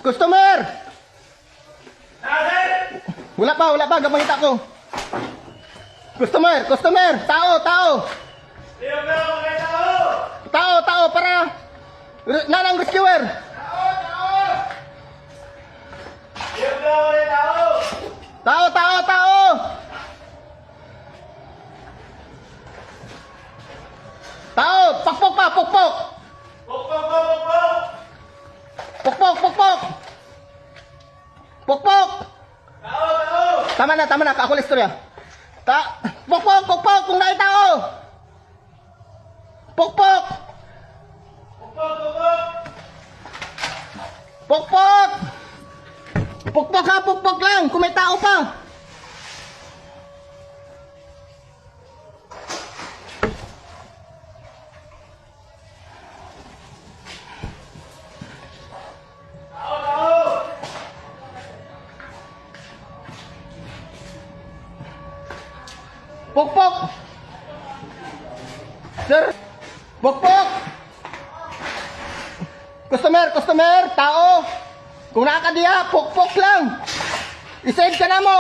Customer! Wala pa, wala pa. Gapangita ko. Customer, customer! Tao, tao! Tao, tao, para! Nanang rescuer! Tao, tao, tao! Tao, pokpok pa, pokpok! Pokpok, pokpok! Pokpok! Tama na, ako lang istorya. Ta pokpok, pokpok, kung naay tao! Pokpok! Pokpok! Pokpok ha, pokpok lang, kung may tao pa. Pokpok! Sir! Pokpok! Customer, customer, tao! Kung naa ka diha, pokpok lang! I-save ka na mo!